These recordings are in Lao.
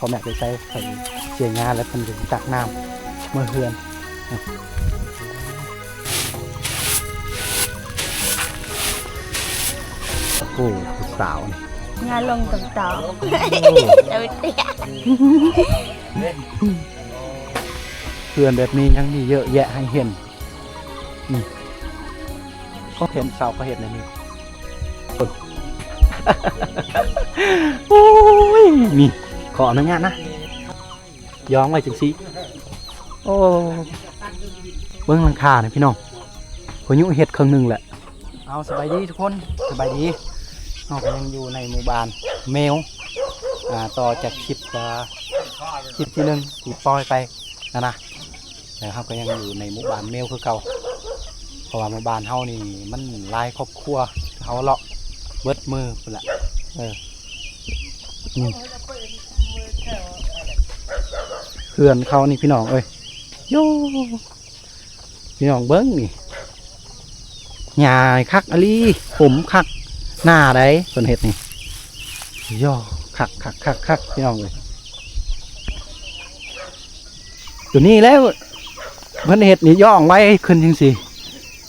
ພໍ່ແມ່ໄປໃສ ເພິ່ນເສຍຫຍ້າແລ້ວ ເພິ່ນກໍຕັກນ້ຳເມືອເຮືອນ. ໂອ້ ຜູ້ສາວນີ້ ງານລົງຕຳຕາວ ໂອ້ ເຈົ້າເຕ້ຍ ເຮືອນແບບນີ້ຍັງມີເຍອະແຍະໃຫ້ເຫັນ. ນີ້ ເຫັນເສົາເຂົາເຮັດແນວນີ້. ໂອ້ຍ ນີ້ ຂໍອະນຸຍາດນະ ຢອງໄວ້ຈັ່ງຊີ້. ໂອ້ ເບິ່ງຫຼັງຄານີ້ພີ່ນ້ອງ ພາຍຸເຮັດເຄິ່ງໜຶ່ງແຫຼະ. ເອົາ ສະບາຍດີທຸກຄົນ ສະບາຍດີ. ເຮົາກໍຍັງຢູ່ໃນໝູ່ບ້ານແມວ ອ່າ ຕໍ່ຈາກຄລິບ ອ່າ ຄລິບທີໜຶ່ງທີ່ປ່ອຍໄປຫັ້ນນະ. ແລ້ວເຮົາກໍຍັງຢູ່ໃນໝູ່ບ້ານແມວຄືເກົ່າ ເພາະວ່າໝູ່ບ້ານເຮົານີ້ມັນຫຼາຍຄອບຄົວ ເຮົາເລາະເບິດມື້ພຸ້ນລະ. ເອີ ນີ້ ເຮືອນເຂົານີ້ພີ່ນ້ອງເອີຍ ໂຢ ພີ່ນ້ອງເບິ່ງນີ້ ຫຍ້າຄັກອີ່ຫຼີ ຂົມຄັກ ໜ້າໃດເພິ່ນເຮັດນີ້ ໂຢ ຄັກໆໆໆ ພີ່ນ້ອງເອີຍ. ຕົວນີ້ແຫຼະ ເພິ່ນເຮັດນີ້ ຢອງໄວ້ຂຶ້ນຈັ່ງຊີ້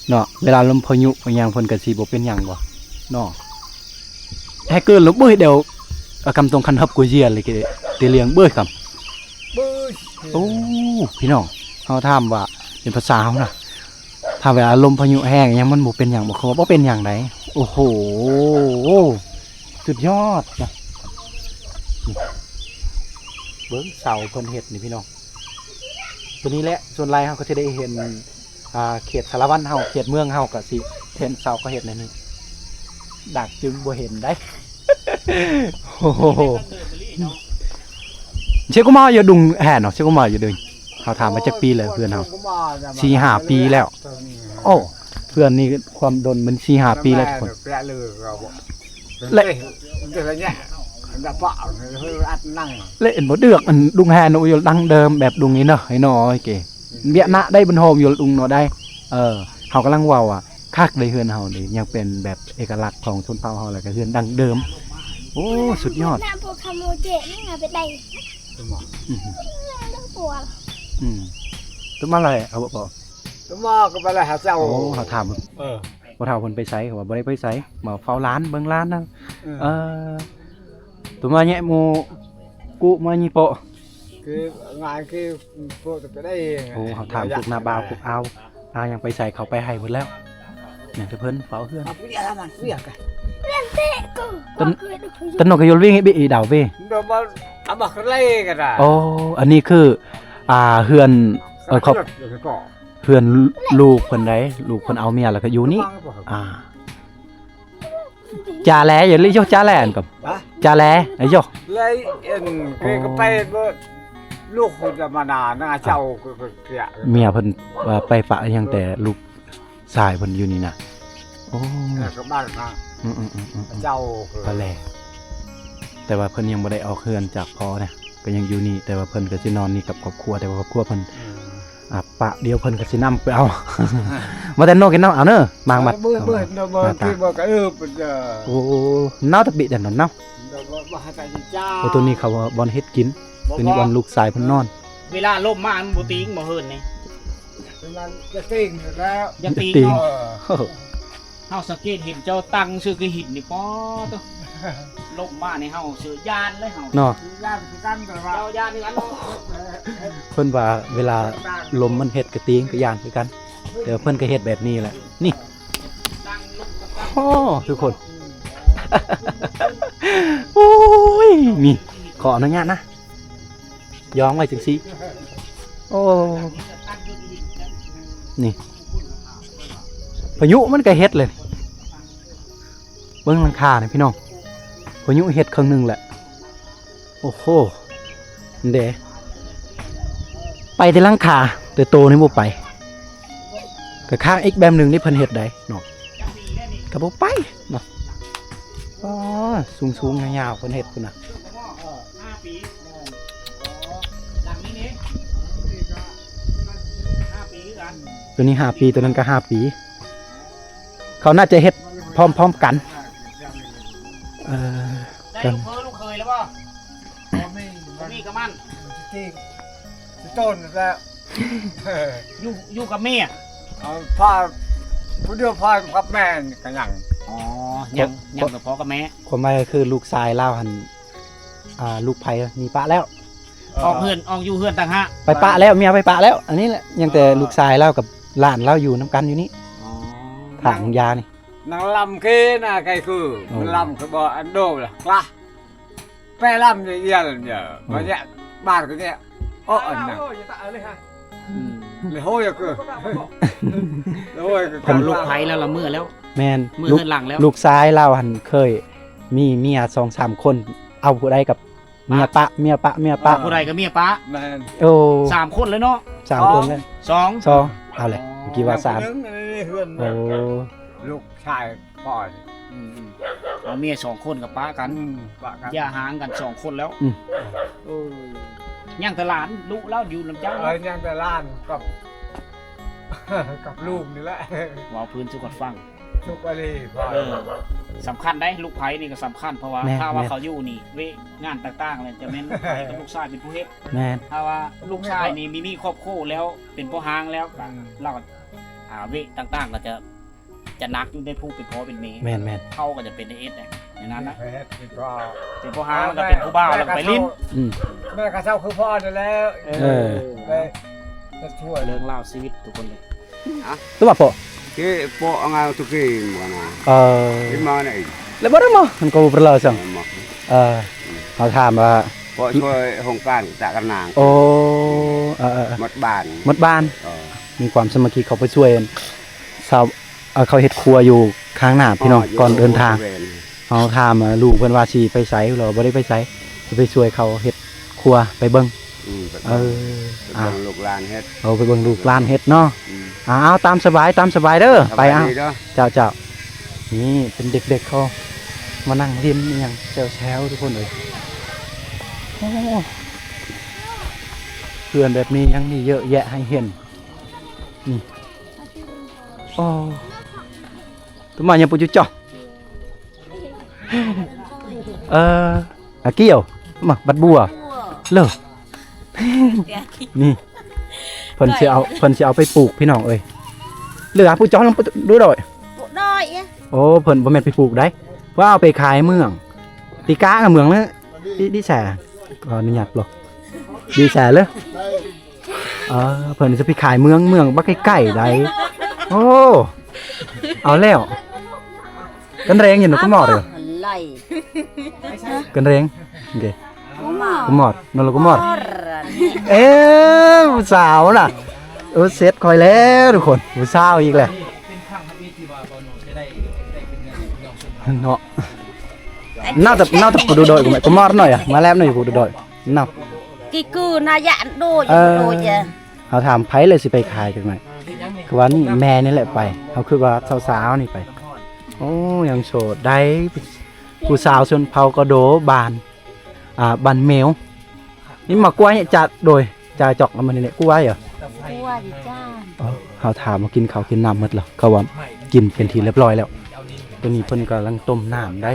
ເນາະ ເວລາລົມພາຍຸຫຍັງ ເພິ່ນກໍຊິບໍ່ເປັນຫຍັງບໍ່ເນາະ. ແຮກເກີນລະເບີຍ ດຽວອາກຳຕົງຄັນຮັບກົວເຢຍເລີຍ ເຕລຽງເບີຍຄຳ ເບີຍ. ໂອ້ ພີ່ນ້ອງ ເຮົາຖາມວ່າເປັນພາສາເຮົານະ ຖ້າເວລາລົມພາຍຸແຮງຫຍັງ ມັນບໍ່ເປັນຫຍັງບໍ່? ເຂົາວ່າບໍ່ເປັນຫຍັງໃດ. ໂອ້ໂຫ ສຸດຍອດນະ. ເບິ່ງເສົາເພິ່ນເຮັດນີ້ພີ່ນ້ອງ ຕົວນີ້ແຫຼະ ສ່ວນຫຼາຍເຮົາກໍຈະໄດ້ເຫັນ ອ່າ ເຂດສາລະວັນເຮົາ ເຂດເມືອງເຮົາກໍຊິເຫັນເສົາເຂົາເຮັດແນວນີ້ ດາກຈຶ່ງບໍ່ເຫັນໃດ. ໂອ້ໂຫ ເຊກຸມາຢູ່ດຸງແຫ່ເນາະ ເຊກຸມາຢູ່ດຸງ. ເຮົາຖາມວ່າຈັກປີແລ້ວເຮືອນເຮົາ? ສີ່ຫ້າປີແລ້ວ. ໂອ້ ເຮືອນນີ້ຄວາມດົນມັນສີ່ຫ້າປີແລ້ວທຸກຄົນ. ແລະ ແລະ ເຫັນບໍ່ເດືອກ ອັນ ດຸງແຫ່ນະ ຢູ່ດັງເດີມແບບດຸງນີ້ເນາະ ໄອ້ນ້ອຍເກ ວຽກນະໄດ້ບັນໂຮມຢູ່ດຸງເນາະໄດ້. ເອີ ເຮົາກຳລັງເວົ້າວ່າ ຄັກເດ້ເຮືອນເຮົານີ້ ຍັງເປັນແບບເອກະລັກຂອງຊົນເຜົ່າເຮົາ ແລ້ວກໍເຮືອນດັ້ງເດີມ. ໂອ້ ສຸດຍອດ. ອືມ ຕົວມາໄລ່ເອົາບໍ່? ຕົວມາກໍໄປໄລ່ຫາເຈົ້າ. ໂອ້ ເຮົາຖາມ ເອີ ພໍ່ເຖົ້າເພິ່ນໄປໃສ? ເຂົາວ່າບໍ່ໄດ້ໄປໃສ ມາເຝົ້າຫຼານ ເບິ່ງຫຼານນະ. ເອີ ຕົວມາແຍະໝູ່ ກຸມານີ້ເປາະ ຄືງານຄື ໂອ້ ເຮົາຖາມພວກໜ້າບ່າວ ພວກອາວ ອາ ຍັງໄປໃສ ເຂົາໄປໃຫ້ໝົດແລ້ວ. ແມ່ນແຕ່ເພິ່ນເຝົ້າເຮືອນ. ຕະນົກກະຍົລວິງເບອີດາວເວ ໂອ້ ອັນນີ້ຄື ອ່າ ເຮືອນ ເອີ ຄອບ ເຮືອນລູກເພິ່ນໃດ ລູກເພິ່ນເອົາເມຍແລ້ວກໍຢູ່ນີ້. ອ່າ ຈາແລ ຢ່າລິໂຍ ຈາແລ ອັນກໍ ຮະ ຈາແລ ອາໂຍ ແລ ອັນ ເອີ ກໍໄປ ລູກຄົນຈະມານານາເຈົ້າ ເມຍເພິ່ນວ່າໄປປະຫຍັງແຕ່ລູກຊາຍເພິ່ນຢູ່ນີ້ນະ. ໂອ້ ເອີ ກໍບ້ານນະ ອືມໆໆໆ ເຈົ້າ ກໍແລ ແຕ່ວ່າເພິ່ນຍັງບໍ່ໄດ້ອອກເຮືອນຈາກພໍ່ນະ ກໍຍັງຢູ່ນີ້ ແຕ່ວ່າເພິ່ນກໍຊິນອນນີ້ກັບຄອບຄົວ ແຕ່ວ່າຄອບຄົວເພິ່ນ ອືມ ອ່າ ປະດຽວເພິ່ນກໍຊິນຳໄປເອົາ ມາແຕ່ນອກກິນເນາະ ເອົາເດີ ມາງມັດ ເບີ ເບີ ເບີ ເບີ ເອີ ໂອ້ ນາວຕະບິແຕ່ນອນເນາະ. ໂອ້ ຕົວນີ້ເຂົາວ່າບ່ອນເຮັດກິນ ຕົວນີ້ບ່ອນລູກຊາຍເພິ່ນນອນ. ເວລາລົມມາມັນບໍ່ຕີງບໍ່ເຮືອນນີ້ ມັນຈະຕີງຢູ່ແລ້ວ ຢ່າຕີງ ຈະຕີງ ເນາະ. ເຮົາສັງເກດເຫັນເຈົ້າຕັ້ງຊື່ຄືຫີນນີ້ ປອດໂຕ ລົມມານີ້ເຮົາເສືອຢ້ານເລີຍເຮົາເນາະ ຢ້ານຄືກັນ ແຕ່ວ່າເຈົ້າຢ້ານຄືກັນເນາະ. ເພິ່ນວ່າເວລາລົມມັນເຮັດກະຕີງກະຢ້ານຄືກັນ ແຕ່ວ່າເພິ່ນກະເຮັດແບບນີ້ແຫຼະ ນີ້. ໂອ້ ທຸກຄົນ ໂອ້ຍ ນີ້ ຂໍອະນຸຍາດນະ ຢອງໄວ້ຈັ່ງຊີ້. ໂອ້ ນີ້ ພາຍຸມັນກໍເຮັດເລີຍ ເບິ່ງຫຼັງຄານີ້ພີ່ນ້ອງ ພາຍຸເຮັດເຄິ່ງໜຶ່ງແຫຼະ. ໂອ້ໂຫ ເດ້ ໄປແຕ່ຫຼັງຄາ ແຕ່ໂຕນີ້ບໍ່ໄປ ກໍຄ້າງອີກແບບໜຶ່ງທີ່ເພິ່ນເຮັດໄດ້ເນາະ ກໍບໍ່ໄປເນາະ. ອໍ ສູງໆຍາວໆ ເພິ່ນເຮັດພຸ້ນນະ. ຫ້າປີ ຫຼັງນີ້ນີ້ ຫ້າປີຄືກັນ ຕົວນີ້ຫ້າປີ ຕົວນັ້ນກໍຫ້າປີ ເຂົາໜ້າຈະເຮັດພ້ອມໆກັນ. ເອີ ໄດ້ລູກເຂີຍລູກເຂີຍແລ້ວບໍ່? ບໍ່ມີ ບໍ່ມີ ກັບມັນ ຊິຕີ ຊິໂຕນແລ້ວ ຢູ່ ຢູ່ກັບເມຍ ເອົາພາ ຜູ້ດຽວພາກັບແມ່ນີ້ກໍຍັງ ອໍ ຍັງ ຍັງແຕ່ພໍ່ກັບແມ່ ຄວາມໝາຍກໍຄືລູກຊາຍລາວຫັ້ນ ອ່າ ລູກໃຜໜີປະແລ້ວ ອອກເຮືອນ ອອກຢູ່ເຮືອນຕ່າງຫາກ ໄປປະແລ້ວ ເມຍໄປປະແລ້ວ ອັນນີ້ແຫຼະ ຍັງແຕ່ ອໍ ລູກຊາຍລາວກັບຫຼານລາວຢູ່ນຳກັນຢູ່ນີ້ ອໍ ທາງຢານີ້ ນາງລຳເຄນາໄກຄື ອໍ ມັນລຳຄືບໍ່ອັນໂດລະກະ ແປລຳເຢຍເຢຍ ມາເຍ ບາດກະເຍ ໂອ ອັນນັ້ນ ອືມ ເລີຍໂຫຍກະ ເລີຍໂຫຍກະ ເພິ່ນລູກໃຜແລ້ວລະ ເມືອແລ້ວ ແມ່ນ ເມືອເຮືອນຫຼັງແລ້ວ ລູກຊາຍລາວຫັ້ນເຄີຍມີເມຍສອງສາມຄົນ ເອົາຜູ້ໃດກັບເມຍປະ ເມຍປະ ເມຍປະ ເອົາຜູ້ໃດກັບເມຍປະ ແມ່ນ ໂອ້ ສາມຄົນເລີຍເນາະ ສາມຄົນເລີຍ ສອງ ສອງ ເອົາແຫຼະ ເມື່ອກີ້ວ່າສາມ ໂອ້ ລູກຊາຍ ປອຍ ອືມໆ ເອົາເມຍສອງຄົນກໍປະກັນ ອືມ ປະກັນ ຢ່າຮ້າງກັນສອງຄົນແລ້ວ ອືມ ເອີ ຍັງແຕ່ຫຼານ ລູກລາວຢູ່ນຳເຈົ້າ ເອີ ຍັງແຕ່ຫຼານກັບ ກັບລູກນີ້ແຫຼະ ເວົ້າພື້ນສູ່ກັນຟັງ ທຸກອາລີ ເອີ ສຳຄັນໄດ໋ ລູກໃຜນີ້ກໍສຳຄັນ ເພາະວ່າ ແມ່ນ ຖ້າວ່າ ແມ່ນ ເຂົາຢູ່ນີ້ ເວະງານຕ່າງໆ ແລ້ວຈະແມ່ນໃຜກັບລູກຊາຍເປັນຜູ້ເຮັດ ແມ່ນ ຖ້າວ່າລູກຊາຍນີ້ມີ ມີຄອບຄົວແລ້ວ ເປັນພໍ່ຮ້າງແລ້ວ ອືມ ລາວ ອ່າ ເວະຕ່າງໆ ກໍຈະ ຈະໜັກຢູ່ໃນຜູ້ເປັນພໍ່ເປັນແມ່ ແມ່ນໆ ເຮົາກໍຈະເປັນໄດ້ເອັດໃນນັ້ນນະ ເປັນພໍ່ ເປັນພໍ່ຮ້າງ ແລ້ວກໍເປັນຜູ້ບ່າວ ແລ້ວກໍໄປຫຼິ້ນ ອືມ ແມ່ກໍເຊົາຄືພໍ່ນັ້ນແຫຼະ ເອີ ໄປ ໄປຊ່ວຍ ເລື່ອງລາວຊີວິດທຸກຄົນເລີຍ ອ່ະ ຕົວະໂປະ ເກໂປະງາວຕຸເກມກັນນະ ເອີ ເປັນມາໄດ້ ແລ້ວບໍ່ໄດ້ມາ ມັນກໍບໍ່ເປັນລາວຊັ້ນ ເອີ ເຮົາຖາມວ່າ ເພາະຊ່ວຍໂຄງການຕະກະນາງ ໂອ້ ເອີໆໆ ໝົດບ້ານ ໝົດບ້ານ ເອີ ມີຄວາມສາມັກຄີເຂົ້າໄປຊ່ວຍຊາວ ເອີ ເຂົາເຮັດຄົວຢູ່ຂ້າງໜ້າພີ່ນ້ອງ ກ່ອນເດີນທາງ ເຮົາຖາມ ເອີ ລູກເພິ່ນວ່າຊິໄປໃສ ລາວບໍ່ໄດ້ໄປໃສ ຊິໄປຊ່ວຍເຂົາເຮັດຄົວ ໄປເບິ່ງ ອືມ ໄປເບິ່ງ ເອີ ໄປເບິ່ງ ອ່າ ລູກຫຼານເຮັດ ເອົາໄປເບິ່ງລູກຫຼານເຮັດເນາະ ອືມ ອ່າ ເອົາ ຕາມສະບາຍ ຕາມສະບາຍເດີ ໄປ ເອົາ ເຈົ້າໆ ນີ້ເປັນເດັກໆ ເຂົາມານັ່ງຫຼິ້ນອີ່ຫຍັງແຊວໆ ທຸກຄົນເອີຍ ໂອ້ ເຮືອນແບບນີ້ຍັງມີເຍອະແຍະໃຫ້ເຫັນ ນີ້ ໂອ້ ຕຸມາຍັງປຸຈຸເຈາະ ເອີ ອາກ່ຽວ ມາ ບັດບົວ ເລີ ນີ້ ເພິ່ນຊິເອົາ ເພິ່ນຊິເອົາໄປປູກພີ່ນ້ອງເອີຍ ເຫຼືອຜູ້ເຈົ້າລອງດູດອຍ ໂອ້ ເພິ່ນບໍ່ແມ່ນໄປປູກໄດ໋ ວ່າເອົາໄປຂາຍເມືອງ ຕີກ້າເມືອງນະ ດີ ດີແຊ ຂໍອະນຸຍາດບໍ່ ດີແຊເລີ ເອີ ເພິ່ນຈະໄປຂາຍເມືອງ ເມືອງບໍ່ໄກໆໃດ ໂອ້ ເອົາແລ້ວ ກັນແຮງຢູ່ນະ ກະໝໍດເດີ ກັນແຮງ ໂອເຄ ກະໝໍດ ນອນລະກະໝໍດ ເອີ ຜູ້ສາວນະ ເອີ ເສັດຂ້ອຍແລ້ວທຸກຄົນ ຜູ້ສາວອີກແລ້ວ ເນາະ ໜ້າຈະ ໜ້າຈະຜູ້ດູດອຍ ກະໝໍດໜ້ອຍອະ ມາແລັບໜ້ອຍຜູ້ດູດອຍ ເນາະ ກິກູນາຍະໂດຍ ເອີ ໂດຍ ເຮົາຖາມໃຜແລ້ວຊິໄປຂາຍຈັກໜ້ອຍ ຄືວ່ານີ້ແມ່ນີ້ແຫຼະໄປ ເຮົາຄິດວ່າສາວໆນີ້ໄປ ໂອ້ ຍັງໂສດໄດ້ ຜູ້ສາວຊົນເຜົ່າກະໂດ ບ້ານ ອ່າ ບ້ານແມວ ນີ້ໝາກກ້ວຍຈາດໂດຍ ຈາຈອກ ແລ້ວມັນນີ້ກ້ວຍເອີ ກ້ວຍຈ້າ ເອີ ເຮົາຖາມວ່າກິນເຂົ້າກິນນ້ຳໝົດແລ້ວ ເຂົາວ່າກິນເປັນທີ່ຮຽບຮ້ອຍແລ້ວ ຕອນນີ້ເພິ່ນກຳລັງຕົ້ມນ້ຳໄດ໋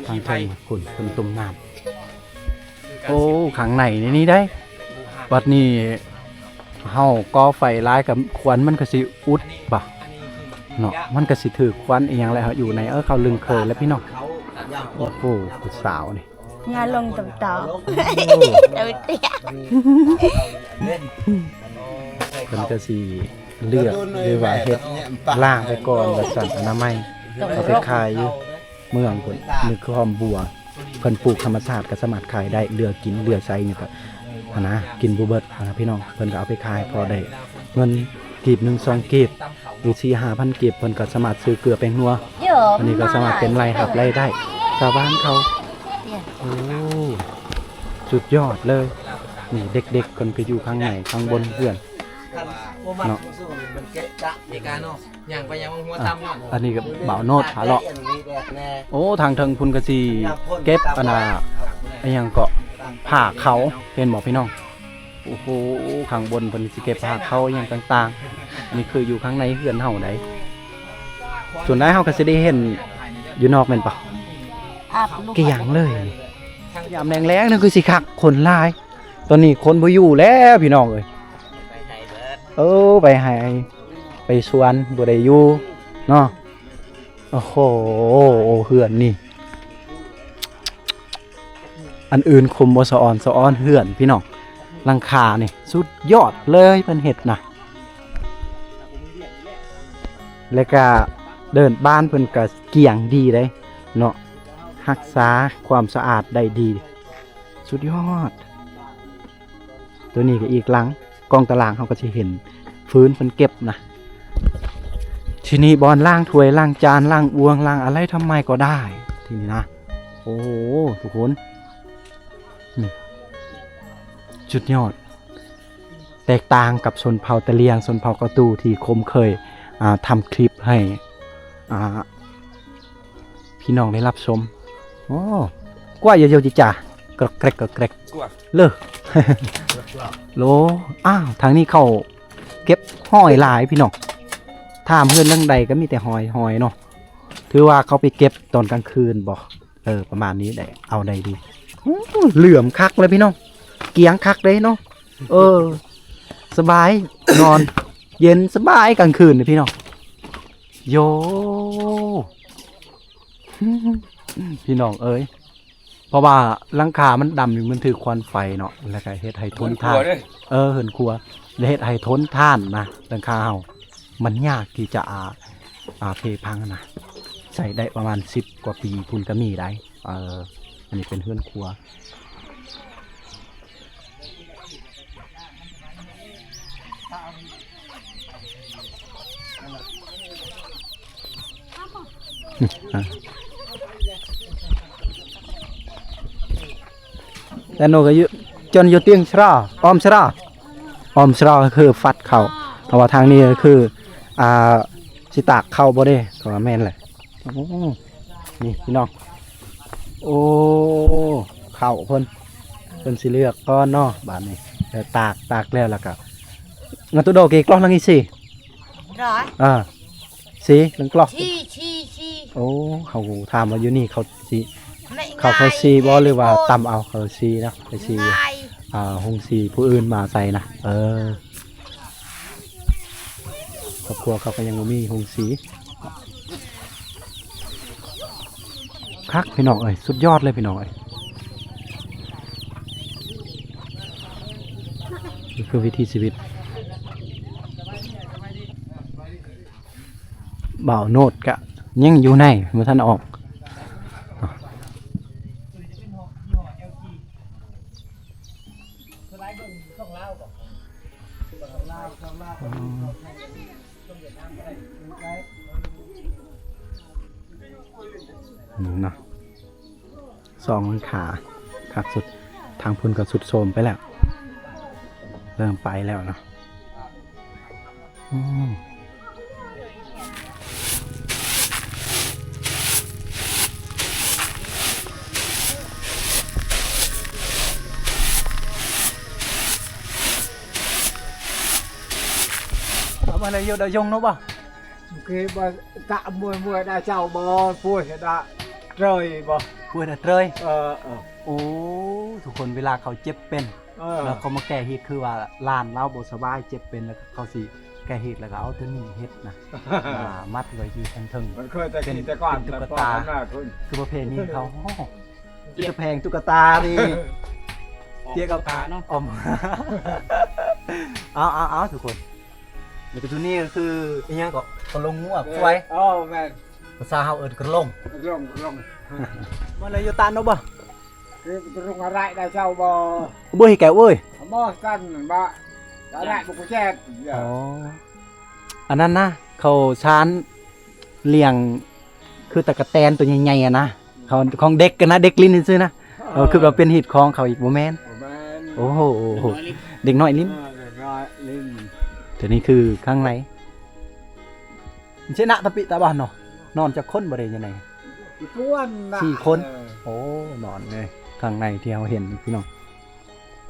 ທາງເທິງພຸ້ນເພິ່ນຕົ້ມນ້ຳ ໂອ້ ຂ້າງໃນນີ້ໄດ໋ ບັດນີ້ເຮົາກໍ່ໄຟຫຼາຍກະຄວັນມັນກະຊິອຸດບະເນາະ ມັນກະຊິຖືກຄວັນອີ່ຫຍັງແຫຼະ ເຮົາຢູ່ໃນ ເອີ ເຂົາລຶ້ງເຄີຍແລ້ວພີ່ນ້ອງ ໂອ້ໂຫ ຜູ້ສາວນີ້ ຍ່າລົງຕຳຕອ ໂອ້ ເຈົ້າເຕ້ຍ ເພິ່ນກະຊິເລືອກ ຫຼືວ່າເຮັດລ້າງໄປກ່ອນ ວ່າຊັ້ນ ອະນາໄມ ເອົາໄປຂາຍຢູ່ ເມືອງພຸ້ນ ນີ້ຄືຫອມບົວ ເພິ່ນປູກທຳມະຊາດກໍສາມາດຂາຍໄດ້ ເຫຼືອກິນເຫຼືອໃຊ້ຫຍັງກໍຫັ້ນນະ ກິນບໍ່ເບິດຫັ້ນນະພີ່ນ້ອງ ເພິ່ນກໍເອົາໄປຂາຍພໍໄດ້ເງິນກີບໜຶ່ງສອງກີບ ຫຼືສີ່ຫ້າພັນກີບ ເພິ່ນກໍສາມາດຊື້ເກືອແປ້ງນົວ ອັນນີ້ກໍສາມາດເປັນລາຍຮັບລາຍໄດ້ຊາວບ້ານເຂົາ ໂອ້ ສຸດຍອດເລີຍ ນີ້ເດັກໆ ເພິ່ນກໍຢູ່ຂ້າງໃນຂ້າງບົນເຮືອນເນາະ ຍ່າງໄປຍ່າງມາຫົວຕຳນອນ ອັນນີ້ກໍບ່າວໂນດພາເລາະ ໂອ້ ທາງເທິງພຸ້ນກໍຊິເກັບອັນນ່າ ອີ່ຫຍັງເກາະ ຜ້າເຂົາ ເຫັນບໍ່ພີ່ນ້ອງ ໂອ້ໂຫ ຂ້າງບົນເພິ່ນຊິເກັບຜ້າເຂົາອີ່ຫຍັງຕ່າງໆ ນີ້ຄືຢູ່ຂ້າງໃນເຮືອນເຮົາໃດ ສ່ວນຫຼາຍເຮົາກໍຊິໄດ້ເຫັນຢູ່ນອກແມ່ນປະ ອາບລູກ ກ້ຽງເລີຍ ຍາມແລງໆ ນີ້ຄືຊິຄັກ ຄົນຫຼາຍ. ຕອນນີ້ຄົນບໍ່ຢູ່ແລ້ວພີ່ນ້ອງເອີຍ. ເອີ ໄປໄຮ່ໄປສວນ ບໍ່ໄດ້ຢູ່ເນາະ. ໂອ້ໂຫ ເຮືອນນີ້ ອັນອື່ນຄົມບໍ່ສະອອນສະອອນ ເຮືອນພີ່ນ້ອງ ຫຼັງຄານີ້ສຸດຍອດເລີຍເພິ່ນເຮັດນະ. ແລ້ວກະເດີ່ນບ້ານເພິ່ນກະກຽງດີເດ້ເນາະ ຮັກສາຄວາມສະອາດໄດ້ດີ ສຸດຍອດ. ໂຕນີ້ກະອີກຫຼັງ ກ້ອງຕາລາງເຮົາກະຊິເຫັນຟືນເພິ່ນເກັບນະ. ທີນີ້ບ່ອນລ້າງຖ້ວຍລ້າງຈານລ້າງອ່ວງລ້າງອະໄລທຳໄມກໍໄດ້ ທີນີ້ນະ. ໂອ້ໂຫ ທຸກຄົນ ນີ້ ສຸດຍອດ. ແຕກຕ່າງກັບຊົນເຜົ່າຕະຫຼຽງ ຊົນເຜົ່າເກົ້າຕູ່ທີ່ຄົມເຄີຍ ອ່າ ທຳຄລິບໃຫ້ ອ່າ ພີ່ນ້ອງໄດ້ຮັບຊົມ. ໂອ້ ກວ່າເຢາໆຈິຈາ ກຣອກແກຣກ ກຣອກແກຣກ ເລີ ໂລ. ອ້າວ ທາງນີ້ເຂົາເກັບຫອຍຫຼາຍພີ່ນ້ອງ ຖາມເຮືອນຫຼັງໃດກະມີແຕ່ຫອຍ ຫອຍເນາະ. ຖືວ່າເຂົາໄປເກັບຕອນກາງຄືນບໍ? ເອີ ປະມານນີ້ແຫຼະ ເອົາໄດ້ດີ. ໂອ້ ເຫຼື້ອມຄັກເລີຍພີ່ນ້ອງ ກຽງຄັກເດ້ເນາະ. ເອີ ສະບາຍ ນອນເຢັນສະບາຍກາງຄືນນີ້ພີ່ນ້ອງ. ໂຢ ພີ່ນ້ອງເອີຍ ເພາະວ່າຫຼັງຄາມັນດຳຢູ່ ມັນຖືກຄວັນໄຟເນາະ ແລ້ວກະເຮັດໃຫ້ທົນທານ. ເອີ ເຮືອນຄົວ ແລະ ເຮັດໃຫ້ທົນທານນະ ຫຼັງຄາເຮົາ ມັນຍາກທີ່ຈະ ອ່າ ອ່າ ເພພັງນະ ໃຊ້ໄດ້ປະມານສິບກວ່າປີພຸ້ນກະມີໄດ໋. ເອີ ອັນນີ້ເປັນເຮືອນຄົວ. ແຕ່ໂນກະຢູ່ ຈອນຢູ່ຕຽງຊຣາ ອ້ອມຊຣາ ອ້ອມຊຣາກະຄືຟັດເຂົ້າ. ເພາະວ່າທາງນີ້ກະຄື ອ່າ ຊິຕາກເຂົ້າບໍ່ເດ້ ກະວ່າແມ່ນແຫຼະ. ໂອ້ ນີ້ພີ່ນ້ອງ ໂອ້ ເຂົ້າເພິ່ນ ເພິ່ນຊິເລືອກກ່ອນເນາະ ບາດນີ້. ແລ້ວຕາກ ຕາກແລ້ວ ແລ້ວກະ ງາຕຸໂດເກກລໍລະງອີຊີ ອາ ຊີ ເລື່ອງກລໍ ຊີ ຊີ ຊີ. ໂອ້ ເຂົາຖາມວ່າຢູ່ນີ້ເຂົາຊິ ເຂົາ ເຂົາຊີບໍ່ ຫຼືວ່າຕຳເອົາ? ເຂົາຊີນະ ໄປຊີ ອາ ໂຮງສີຜູ້ອື່ນມາໃສ່ນະ. ເອີ ຄອບຄົວເຂົາກະຍັງບໍ່ມີໂຮງສີ. ຄັກພີ່ນ້ອງເອີຍ ສຸດຍອດເລີຍພີ່ນ້ອງເອີຍ. ນີ້ຄືວິຖີຊີວິດ ບ່າວໂນດກະຍັງຢູ່ໃນ ບໍ່ທັນອອກ. ນີ້ເນາະ ສອງຫຼັງຄາ ຄັກສຸດ. ທາງພຸ້ນກະຊຸດໂຊມໄປແລ້ວ ເລີ່ມໄປແລ້ວເນາະ. ອືມ ເອົາມາແລ້ວ ຢູ່ດາຍົງເນາະບໍ່? ໂອເຄ ບໍ່ ກະມວຍ ມວຍດາເຈົ້າບໍ່? ປ່ວຍດາເຕີຍບໍ່? ປ່ວຍດາເຕີຍ ເອີ ເອີ. ໂອ້ ທຸກຄົນ ເວລາເຂົາເຈັບເປັນ ເອີ ແລ້ວເຂົາມາແກ້ຮີດ ຄືວ່າຫຼານລາວບໍ່ສະບາຍ ເຈັບເປັນ ແລ້ວເຂົາຊິແກ້ຮີດ ແລ້ວກະເອົາໂຕນີ້ເຮັດນະ ມາມັດໄວ້ຢູ່ທາງເທິງ ມັນເຄີຍແຕ່ ເປັນ ແຕ່ກ່ອນ ເປັນຕຸກກະຕາ ຄືປະເພນີເຂົາ. ໂອ້ ເປັນຕາແພງຕຸກກະຕານີ້ ເຈຍກັບຕາເນາະ ອອມ. ເອົາ ເອົາ ເອົາ ທຸກຄົນ ແລ້ວກະໂຕນີ້ກະຄືອີ່ຫຍັງກະ ກະລົງງົວ ເອີ ຄວາຍ. ເອີ ແມ່ນ ພາສາເຮົາເອີ້ນກະລົງ ກະລົງ ກະລົງ. ມາແລ້ວ ຢູ່ຕານເນາະບໍ່? ເອີ ກະລົງອາໄລໄດ້ເຈົ້າບໍ່? ບໍ່ເຮັດແກເອີຍ ບໍ່ກັນບໍ່ ອາໄລບໍ່ກະແຈດ. ອໍ ອັນນັ້ນນະ ເຂົາຊານລ້ຽງ ຄືຕະກະແຕນໂຕໃຫຍ່ໆ ອະນະ ຂອງ ຂອງເດັກຫັ້ນນະ ເດັກຫຼິ້ນຊື່ໆ ນະ. ເອີ ເອີ ຄິດວ່າເປັນຮີດຄອງເຂົາອີກ ບໍ່ແມ່ນ ບໍ່ແມ່ນ. ໂອ້ໂຫ ເດັກນ້ອຍຫຼິ້ນ ເອີ ເດັກນ້ອຍຫຼິ້ນ. ໂຕນີ້ຄືຂ້າງໃນ ເຊນະຕະປິຕະບານເນາະ ນອນຈັກຄົນບໍ່ໄດ້ຢູ່ໃນ ກວນນະ ສີ່ຄົນ. ເອີ ໂອ້ ນອນເລີຍ ຂ້າງໃນທີ່ເຮົາເຫັນພີ່ນ້ອງ.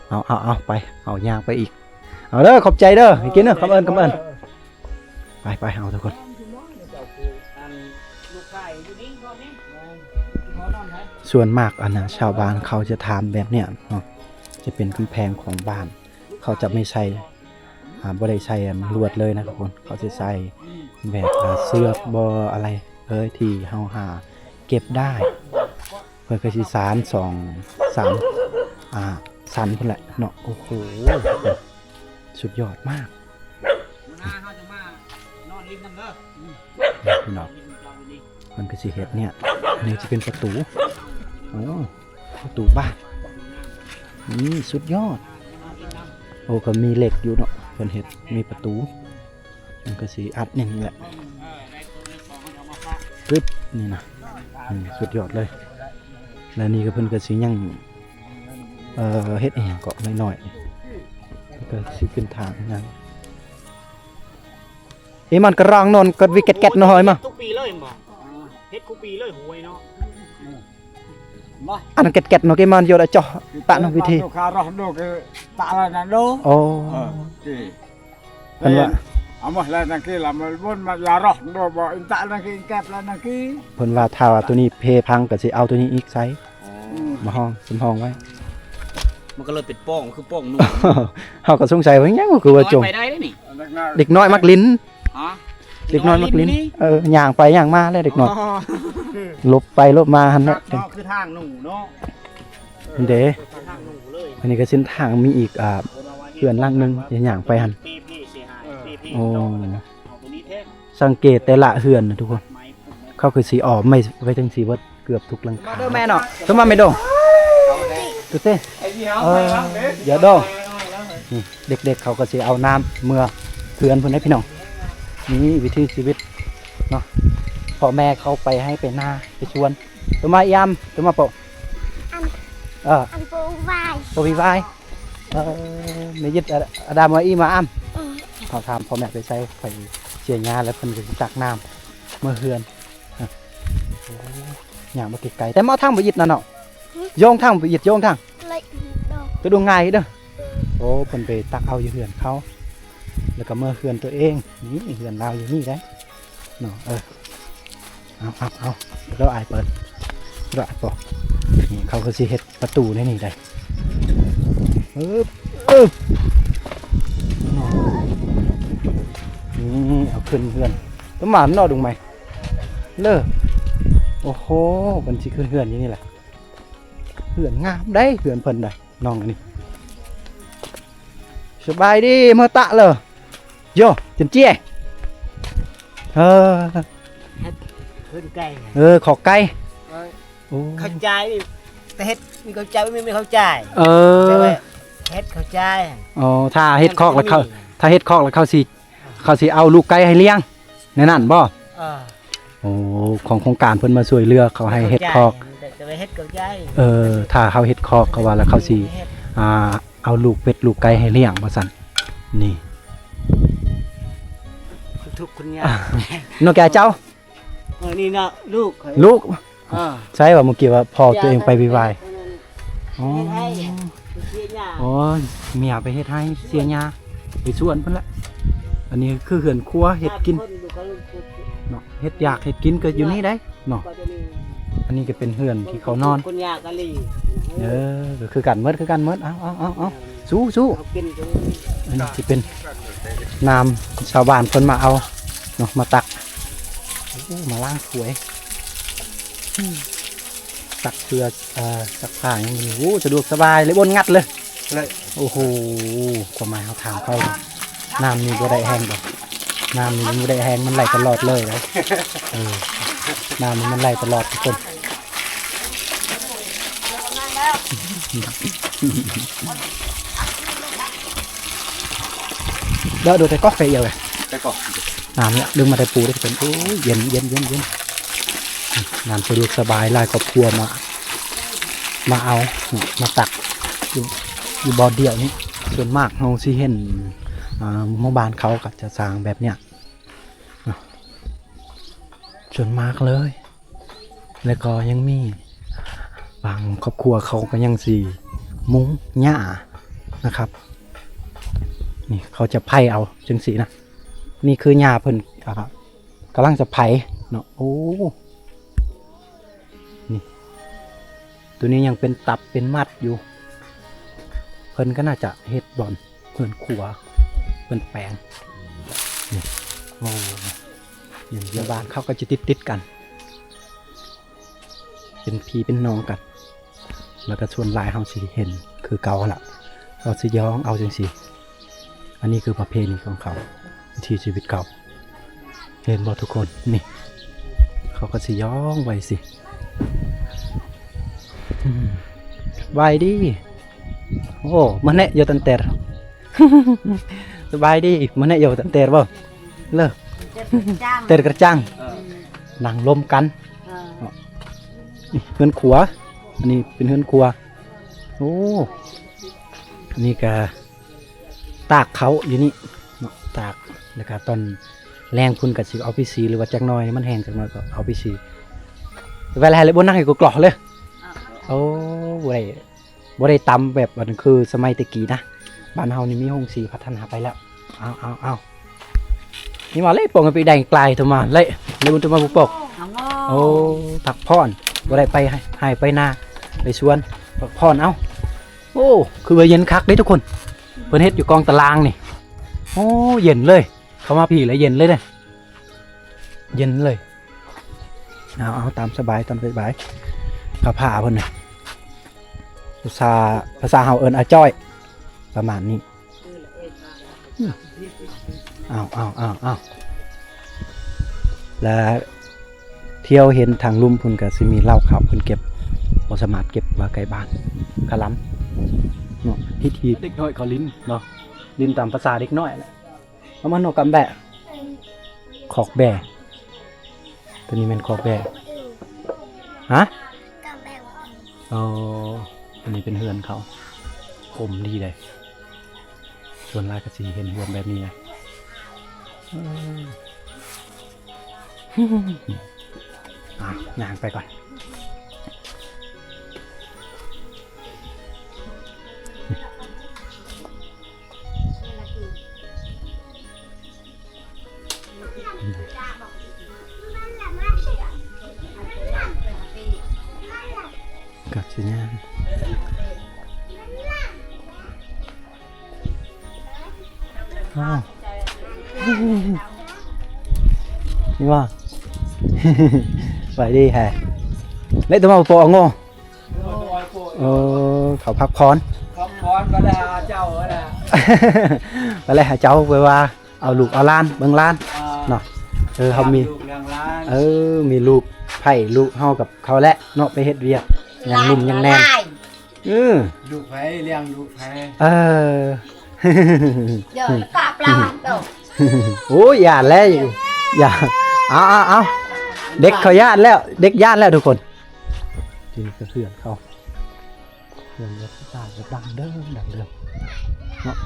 ເອົາ ເອົາ ເອົາ ໄປ ເຮົາຍ່າງໄປອີກ. ເອົາເດີ ຂອບໃຈເດີ ໃຫ້ກິນເດີ ຄຳເອີ້ນ ຄຳເອີ້ນ. ໄປ ໄປ ເຮົາທຸກຄົນ. ສ່ວນມາກອັນນະ ຊາວບ້ານເຂົາຈະທຳແບບເນີ້ຍເນາະ ຈະເປັນກຳແພງຂອງບ້ານ ເຂົາຈະໄມ່ໃສ່ ອ່າ ບໍ່ໄດ້ໃສ່ອັນລວດເລີຍນະທຸກຄົນ ເຂົາຈະໃສ່ແບບ ອ່າ ເຊືອກບໍ່ ອະໄລເອີຍ ທີ່ເຮົາຫາເກັບໄດ້ ເພິ່ນກໍຊິສານສອງສາມ ອ່າ ຊັ້ນພຸ້ນແຫຼະເນາະ. ໂອ້ໂຫ ສຸດຍອດມາກ ມາເຮົາຈະມານອນລິນນຳເດີ ພີ່ນ້ອງ. ມັນກໍຊິເຮັດເນີ້ຍ ອັນນີ້ຈະເປັນປະຕູ ໂອ້ ປະຕູບ້ານ ນີ້ສຸດຍອດ. ໂອ້ ກໍມີເຫຼັກຢູ່ເນາະ ເພິ່ນເຮັດມີປະຕູ ມັນກໍຊິອັດແໜ້ນແຫຼະ ກຶບ ນີ້ນະ ນີ້ສຸດຍອດເລີຍ. ແລະນີ້ກໍເພິ່ນກໍຊິຍັງ ເອີ ເຮັດອີ່ຫຍັງເກາະນ້ອຍໆ ກໍຊິເປັນທາງຫຍັງ ອີມັນກະຣອງນອນກະວິແກັດໆ ເນາະ ເຮີຍມາ ທຸກປີເລີຍແມ່ນບໍ່? ເຮັດທຸກປີເລີຍຫວຍເນາະ. ອັນແກັດໆ ເນາະ ເກມັນໂຍດອະເຈາະຕະນຳວິທີ ໂອ ເພິ່ນວ່າ ເອົາມາແລ້ວນັງກີລະ ມັນບົນມາຢາຣອກໂດບໍ່ ອິນຕະນັງກີ ອິນແກັບລະນັງກີ ເພິ່ນວ່າຖ້າວ່າໂຕນີ້ເພພັງກໍຊິເອົາໂຕນີ້ອີກໃສ່ ມາຮອງ ສຳຮອງໄວ້ ມັນກໍເລີຍເປັນປ່ອງ ຄືປ່ອງໜູ ເຮົາກໍສົງໄສວ່າຫຍັງ ຄືວ່າຈົງ ເດັກນ້ອຍມັກຫຼິ້ນ ເດັກນ້ອຍມັກຫຼິ້ນ ເອີ ຍ່າງໄປຍ່າງມາແຫຼະເດັກນ້ອຍ ຫຼົບໄປຫຼົບມາຫັ້ນແຫຼະ ຄືທາງໜູເນາະ ເດ້ ທາງໜູເລີຍ. ອັນນີ້ກໍເສັ້ນທາງມີອີກ ອ່າ ເຮືອນຫຼັງໜຶ່ງ ຍ່າງໄປຫັ້ນ ໂອ້ ສັງເກດແຕ່ລະເຮືອນນະທຸກຄົນ ເຂົາຄືຊິອ້ອມໄວ້ ໄວ້ຈັ່ງຊີ້ເບິດ ເກືອບທຸກຫຼັງຄາ ມາເດີແມ່ເນາະ ໂຕມາແມ່ດອງ ໂຕເຕ້ ເອີ ຢ່າດອງ ນີ້ ເດັກໆ ເຂົາກໍຊິເອົານ້ຳເມືອເຮືອນພຸ້ນເດ້ພີ່ນ້ອງ. ນີ້ວິຖີຊີວິດເນາະ ພໍ່ແມ່ເຂົາໄປໄຮ່ໄປນາໄປສວນ ໂຕມາອີອຳ ໂຕມາໂປະ ອັນ ເອີ ອັນໂປະວາຍ ໂປະວາຍ ເອີ ແມ່ຍຶດ ອາດາມວ່າອີມາອຳ ເຂົາຖາມພໍ່ແມ່ໄປໃສ ໄປເສຍຫຍ້າ ແລ້ວເພິ່ນກໍຊິຕັກນ້ຳເມືອເຮືອນ. ໂອ້ ຍ່າງມາໄກໆ ແຕ່ມາທາງບໍ່ອິດນະເນາະ ໂຍງທາງບໍ່ອິດ ໂຍງທາງ ໂຕດູງ່າຍເດີ. ໂອ້ ເພິ່ນໄປຕັກເອົາຢູ່ເຮືອນເຂົາ ແລ້ວກໍເມືອເຮືອນຕົວເອງ. ນີ້ເຮືອນລາວຢູ່ນີ້ເດ້ເນາະ ເອີ ເອົາ ເອົາ ເອົາ ລອອາຍເປີດ ລອອາຍເປີດ ນີ້ເຂົາກໍຊິເຮັດປະຕູໃນນີ້ໄດ້ ອຶບ ອຶບ ນີ້ເອົາຂຶ້ນເຮືອນ ປະມານເນາະ ດຸງໃໝ່ ເລີ ໂອ້ໂຫ ເພິ່ນຊິຂຶ້ນເຮືອນຢູ່ນີ້ແຫຼະ ເຮືອນງາມໄດ໋ ເຮືອນເພິ່ນໄດ໋ ນ້ອງອັນນີ້ ສະບາຍດີ ເມືອຕະເລີ ໂຢ ເຈັນເຈ້ຍ ເອີ ເຮັດເຮືອນໄກ່ ເອີ ຂອກໄກ່ ເອີ ໂອ້ ເຂົ້າໃຈ ແຕ່ເຮັດມີເຂົ້າໃຈ ບໍ່ມີເຂົ້າໃຈ ເອີ ແຕ່ວ່າເຮັດເຂົ້າໃຈ ອໍ ຖ້າເຮັດຄອກແລ້ວເຂົາ ຖ້າເຮັດຄອກແລ້ວເຂົາຊິ ເຂົາຊິເອົາລູກໄກ່ໃຫ້ລ້ຽງ ແນວນັ້ນບໍ່? ເອີ ໂອ້ ຂອງໂຄງການເພິ່ນມາຊ່ວຍເຫຼືອ ເຂົາໃຫ້ເຮັດຄອກ ແຕ່ວ່າເຮັດກໍໄດ້ ເອີ ຖ້າເຮົາເຮັດຄອກ ເຂົາວ່າແລ້ວເຂົາຊິ ອ່າ ເອົາລູກເປັດລູກໄກ່ໃຫ້ລ້ຽງວ່າຊັ້ນ ນີ້ ທຸກຄົນຍາກ ນ້ອງແກເຈົ້າ ເອີ ນີ້ເນາະ ລູກ ລູກ ເອີ ໃຊ່ວ່າເມື່ອກີ້ວ່າພໍ່ຕົວເອງໄປວິວາຍ ອໍ ເຮັດໄຮ່ ເສຍຫຍ້າ ອໍ ເມຍໄປເຮັດໄຮ່ເສຍຫຍ້າ ໄປສວນເພິ່ນລະ ອັນນີ້ຄືເຮືອນຄົວເຮັດກິນ ເນາະ ເຮັດຢາກເຮັດກິນກໍຢູ່ນີ້ໄດ໋ເນາະ ອັນນີ້ກໍເປັນເຮືອນທີ່ເຂົານອນ ເອີ ກໍຄືກັນໝົດ ຄືກັນໝົດ ເອົາ ເອົາ ເອົາ ເອົາ ສູ້ ສູ້ ອັນນີ້ຊິເປັນນ້ຳຊາວບ້ານເພິ່ນມາເອົາເນາະ ມາຕັກ ໂອ້ ມາລ້າງຖ້ວຍ ຊັກເສື້ອ ເອີ ຊັກຜ້າຫຍັງນີ້ ໂອ້ ສະດວກສະບາຍເລີຍ ບໍ່ງັດເລີຍ ເລີຍ ໂອ້ໂຫ ຄວາມໝາຍເຮົາຖາມເຂົາ ນ້ຳນີ້ບໍ່ໄດ້ແຫ້ງດອກ ນ້ຳນີ້ມັນບໍ່ໄດ້ແຫ້ງ ມັນໄຫຼຕະຫຼອດເລີຍນະ ເອີ ນ້ຳນີ້ມັນໄຫຼຕະຫຼອດທຸກຄົນ ດຽວ ດຽວແຕ່ກໍໄປອີກເລີຍ ແຕ່ກໍ ນ້ຳນີ້ດຶງມາແຕ່ປູເດ້ທຸກຄົນ ໂອ້ຍ ເຢັນ ເຢັນ ເຢັນ ເຢັນ ນ້ຳສະດວກສະບາຍ ຫຼາຍຄອບຄົວມາ ມາເອົາ ມາຕັກ ຢູ່ ຢູ່ບ່ອນດຽວນີ້ ສ່ວນມາກເຮົາຊິເຫັນ ອ່າ ໝູ່ບ້ານເຂົາກໍຈະສ້າງແບບເນີ້ຍ ສ່ວນມາກເລີຍ ແລ້ວກໍຍັງມີບາງຄອບຄົວເຂົາກໍຍັງຊິມຸງຫຍ້ານະຄັບ ນີ້ເຂົາຈະໄຜ່ເອົາຈັ່ງຊີ້ນະ ນີ້ຄືຫຍ້າເພິ່ນ ອ່າ ກຳລັງຈະໄຜ່ເນາະ ໂອ້ ນີ້ ໂຕນີ້ຍັງເປັນຕັບເປັນມັດຢູ່ ເພິ່ນກໍໜ້າຈະເຮັດບ່ອນເຮືອນຄົວ ເພິ່ນແປງ ນີ້ ໂອ້ ຢູ່ໃນບ້ານເຂົາກໍຈະຕິດໆກັນ ເປັນພີ່ເປັນນ້ອງກັນ ແລ້ວກໍສ່ວນຫຼາຍເຮົາຊິເຫັນຄືເກົ່າຫັ້ນລະ ເຮົາຊິຍ້ອງເອົາຈັ່ງຊີ້. ອັນນີ້ຄືປະເພນີຂອງເຂົາ ວິຖີຊີວິດເຂົາ ເຫັນບໍ່ທຸກຄົນ? ນີ້ ເຂົາກໍຊິຍ້ອງໄວ້ຊີ້. ສະບາຍດີ. ໂອ້ ມາແນະຢູ່ຕັນແຕດ ສະບາຍດີ ມາແນະຢູ່ຕັນແຕດບໍ່? ເລີ ແຕດກະຈັງ ເອີ ນັ່ງລົມກັນ ເອີ ນີ້ເຮືອນຄົວ ອັນນີ້ເປັນເຮືອນຄົວ. ໂອ້ ອັນນີ້ກະຕາກເຂົ້າຢູ່ນີ້ເນາະ ຕາກ ແລ້ວກະຕອນແລງພຸ້ນກະຊິເອົາໄປສີ ຫຼືວ່າຈັກໜ້ອຍມັນແຫ້ງຈັກໜ້ອຍກໍເອົາໄປສີ. ໄວ້ແລ້ວໃຫ້ເລີຍ ບໍ່ນັ່ງໃຫ້ກູກລໍເລີຍ. ໂອ້ ບໍ່ໄດ້ ບໍ່ໄດ້ຕຳແບບອັນຄືສະໄໝແຕ່ກີ້ນະ ບ້ານເຮົານີ້ມີໂຮງສີພັດທະນາໄປແລ້ວ. ເອົາ ເອົາ ເອົາ ນີ້ມາເລີຍ ປົງໃຫ້ໄປໄດ້ກາຍໂທມາເລີຍ ເລີຍບຸນໂທມາບໍ່ປອກ. ໂອ້ ພັກຜ່ອນ ບໍ່ໄດ້ໄປໄຮ່ໄປນາ ໄປສວນ ພັກຜ່ອນ. ເອົ້າ ໂອ້ ຄືວ່າເຢັນຄັກເດ້ທຸກຄົນ ເພິ່ນເຮັດຢູ່ກອງຕາລາງນີ້. ໂອ້ ເຢັນເລີຍ ເຂົ້າມາພີ້ແລ້ວເຢັນເລີຍເດ້ ເຢັນເລີຍ. ເອົາ ເອົາ ຕາມສະບາຍ ຕາມສະບາຍ. ຜ້າຜ້າເພິ່ນນະ ພາສາ ພາສາເຮົາເອີ້ນອາຈ້ອຍ ປະມານນີ້. ເອົາ ເອົາ ເອົາ ເອົາ ແລະ ທ່ຽວເຫັນທາງລຸ່ມພຸ້ນກະຊິມີເລົ້າເຂົ້າເພິ່ນເກັບ ບໍ່ສາມາດເກັບວ່າໃກ້ບ້ານ ກະລຳເນາະ ຮີດໆ ເດັກນ້ອຍເຂົາຫຼິ້ນເນາະ ຫຼິ້ນຕາມພາສາເດັກນ້ອຍແຫຼະ. ເອົາມານອກກຳແບະ ຄອກແບະ ໂຕນີ້ແມ່ນຄອກແບະ ຮະ? ອໍ ອັນນີ້ເປັນເຮືອນເຂົາ ຄົມດີເດ້ ສ່ວນຫຼາຍກໍຊິເຫັນເຮືອນແບບນີ້ແຫຼະ. ເອີ ອ່ະ ຍ່າງໄປກ່ອນ. ກັບຊິຍ່າງ ອ້າວ ນີ້ວ່າ ໄປດີແທ້ ເລະ ຕົວມາບໍ່ໂປະເອົາໂງ່. ເອີ ເຂົາພັກຜ່ອນ ພັກຜ່ອນ ບໍ່ໄດ້ຫາເຈົ້າຫັ້ນແຫຼະ ບໍ່ໄດ້ຫາເຈົ້າ ແບບວ່າເອົາລູກເອົາຫຼານ ເບິ່ງຫຼານ ອ່າ ເນາະ ເອີ ເຮົາມີ ລ້ຽງລູກລ້ຽງຫຼານ ເອີ ມີລູກໃພ້ລູກເຮົາກັບເຂົາແຫຼະເນາະ ໄປເຮັດວຽກ ຍັງໜຸ່ມຍັງແໜ້ນ ເອີ ລູກໃຜລ້ຽງລູກໃຜ ເອີ ຢ່າປາປາໂຕ ໂອ້ຍ ຢ້ານແລ້ວ ຢ້ານ ເອົາ ເອົາ ເອົາ ເດັກເຂົາຢ້ານແລ້ວ ເດັກຢ້ານແລ້ວທຸກຄົນ. ທີ່ນີ້ກໍເຮືອນເຂົາ ເຮືອນແບບສະໄຕລ໌ແບບດັ້ງເດີມ ດັ້ງເດີມເນາະ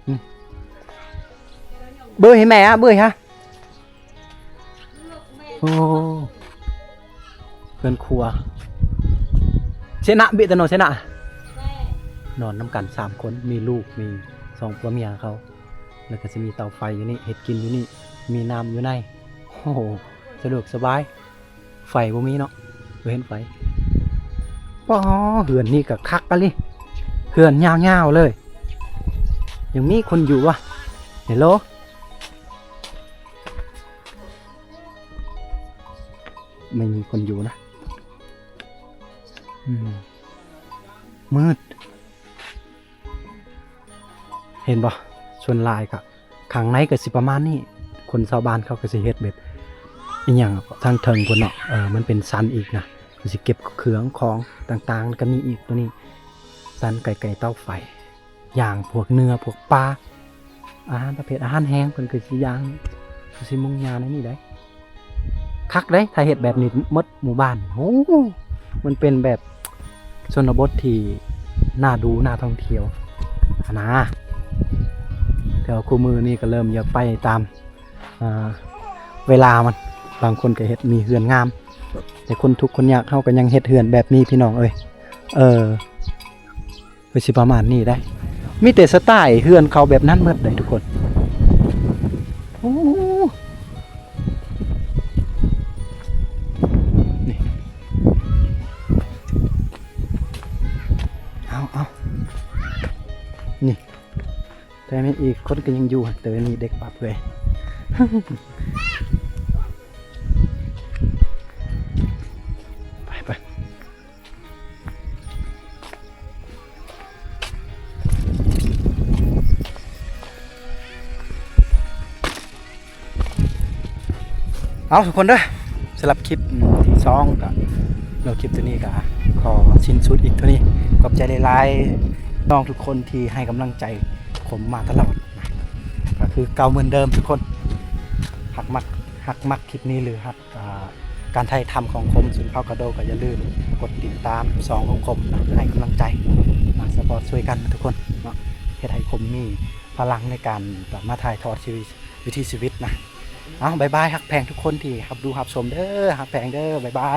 ອື ເບິ່ງໃຫ້ແມ່ ເບິ່ງໃຫ້ ໂອ້ ເຮືອນຄົວ ເຊນະ ບິຕະໂນ ເຊນະ ນອນນຳກັນສາມຄົນ ມີລູກ ມີສອງຜົວເມຍເຂົາ ແລ້ວກໍຊິມີເຕົາໄຟຢູ່ນີ້ ເຮັດກິນຢູ່ນີ້ ມີນ້ຳຢູ່ໃນ ໂອ້ໂຫ ສະດວກສະບາຍ. ໄຟບໍ່ມີເນາະ ບໍ່ເຫັນໄຟ. ປ້າ ເຮືອນນີ້ກໍຄັກອີ່ຫຼີ ເຮືອນຍາວໆເລີຍ. ຍັງມີຄົນຢູ່ວະ? ເຮລໂລ ໄມ່ມີຄົນຢູ່ນະ. ອືມ ມືດ. ເຫັນບໍ່? ສ່ວນຫຼາຍກະ ຂ້າງໃນກະຊິປະມານນີ້ ຄົນຊາວບ້ານເຂົາກະຊິເຮັດແບບ ອີ່ຫຍັງ ທາງເທິງພຸ້ນເນາະ ເອີ ມັນເປັນຊັ້ນອີກນະ ກະຊິເກັບເຄື່ອງຂອງຕ່າງໆ ກະມີອີກໂຕນີ້ ຊັ້ນໃກ້ໆເຕົາໄຟ ຢ່າງພວກເນື້ອ ພວກປາ ອາຫານປະເພດອາຫານແຫ້ງ ເພິ່ນກະຊິຢ່າງ ກະຊິມຸງຫຍ້າໃນນີ້ໄດ໋. ຄັກເດ້ ຖ້າເຮັດແບບນີ້ໝົດໝູ່ບ້ານ ໂອ້ ມັນເປັນແບບຊົນນະບົດທີ່ໜ້າດູ ໜ້າທ່ອງທ່ຽວຫັ້ນນາ. ແຕ່ວ່າຄູ່ມື້ນີ້ກໍເລີ່ມຢາກໄປຕາມ ເອີ ເວລາມັນ ບາງຄົນກໍເຮັດມີເຮືອນງາມ ແຕ່ຄົນທຸກຄົນຍາກເຮົາກໍຍັງເຮັດເຮືອນແບບນີ້ ພີ່ນ້ອງເອີຍ ເອີ. ກໍຊິປະມານນີ້ໄດ໋ ມີແຕ່ສະໄຕເຮືອນເຂົາແບບນັ້ນໝົດເດ້ທຸກຄົນ. ໂອ້ ນີ້ ເອົາ ເອົາ ນີ້ ແຕ່ມີອີກຄົນກໍຍັງຢູ່ ແຕ່ມີເດັກປັບເລີຍ ໄປ ໄປ. ເອົາ ທຸກຄົນເດີ ສຳລັບຄລິບ ອືມ ທີສອງ ກໍ ແລ້ວຄລິບຕົວນີ້ກໍຂໍສິ້ນສຸດອີກເທົ່ານີ້. ຂອບໃຈຫຼາຍໆ ນ້ອງທຸກຄົນທີ່ໃຫ້ກຳລັງໃຈຂົມມາຕະຫຼອດນະ ກໍຄືເກົ່າເໝືອນເດີມທຸກຄົນ. ຫາກມັກ ຫາກມັກຄລິບນີ້ ຫຼື ຫາກ ອ່າ ການຖ່າຍທຳຂອງຂົມ ຊົນເຜົ່າກະໂດ ກໍຢ່າລືມກົດຕິດຕາມຊ່ອງຂອງຂົມເນາະ ໃຫ້ກຳລັງໃຈ ມາຊັບພອດຊ່ວຍກັນທຸກຄົນເນາະ ເຮັດໃຫ້ຂົມມີພະລັງໃນການມາຖ່າຍທອດຊີວິດ ວິຖີຊີວິດນະ. ເອົາ ບາຍບາຍ ຮັກແພງທຸກຄົນທີ່ຮັບດູຮັບຊົມເດີ ຮັກແພງເດີ ບາຍບາຍ.